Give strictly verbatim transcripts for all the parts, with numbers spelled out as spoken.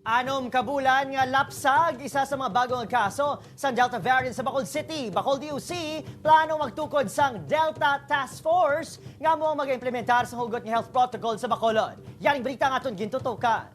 Anom ka bulan nga lapsag, isa sa mga bago nga kaso sang Delta variant sa Bacolod City. Bacolod D O C plano magtukod sang Delta Task Force nga amo ang mag-implementar sa hugot nga health protocol sa Bacolod. Yaring balita ang aton gintutukan.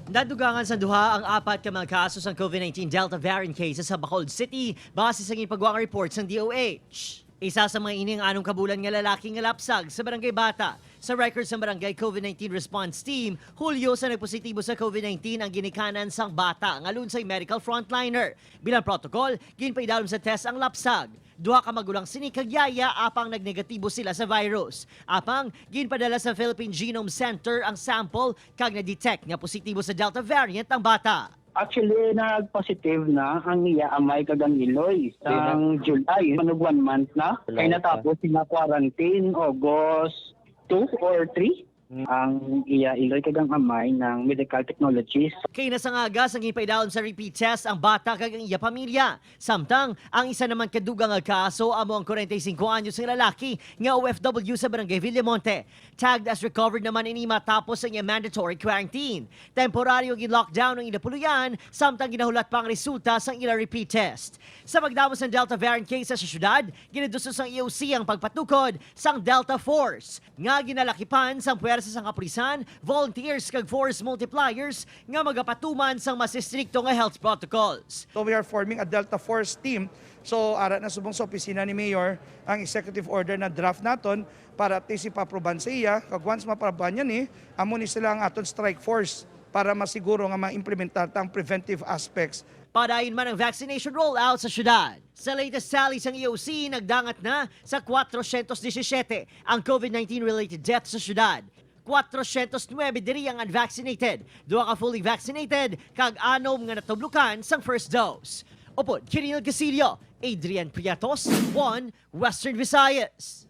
Nadugangan sa duha ang apat ka mga kaso sang COVID nineteen Delta variant cases sa Bacolod City, base sa ginpagwa nga report sang D O H. Isa sa mga ini ang anom ka bulan nga lalaki nga lapsag sa Barangay Bata. Sa record sang Barangay COVID nineteen Response Team, Hulyo sa nagpositibo sa COVID nineteen ang ginikanan sang bata nga lunsay medical frontliner. Bilang protocol, ginpaidalom sa test ang lapsag. Duha ka magulang sini kag yaya apang nagnegatibo sila sa virus. Apang, ginpadala sa Philippine Genome Center ang sample kag na-detect nga positibo sa Delta variant ang bata. Actually, nag-positive na ang iya amay kag ang iloy sang July. Manug one month na. Kay natapos sila quarantine August two or three. Ang iya iloy kag ang amay ng medical technologist. Kay nasangaga sang ginpaidalom sa repeat test ang bata kag ang iya pamilya. Samtang ang isa naman ka dugang nga kaso amo ang kwarenta y singko anyos nga lalaki nga O F W sa Barangay Villamonte. Tagged as recovered naman ini matapos ang iya mandatory quarantine. Temporaryo gin-lockdown ang ila puloy-an, samtang ginahulat pa ang resulta sang ila repeat test. Sa pagdamo sang Delta variant cases sa syudad, ginaduso sang E O C ang pagpatukod sang Delta Force, nga ginalakipan sang puwersa sang kapulisan, volunteers kag force multipliers nga magapatuman sang mas estrikto nga health protocols. So we are forming a Delta Force team. So ara na subong sa opisina ni Mayor ang executive order na draft naton para at least ipa-aproban sa iya. Kag once ma-aproban niya ni, amo ni sila ang aton strike force para masiguro nga ma-implementar ta ang preventive aspects. Padayon man ang vaccination rollout sa syudad. Sa latest tally sang E O C, nagdangat na sa kwatrosyentos disisiete ang COVID nineteen related death sa syudad. Kwatrosyentos nuebe diri ang unvaccinated, duha ka fully vaccinated, kag anom nga natublokan sang first dose. Upod Kiril Casillo, Adrian Prietos, One Western Visayas.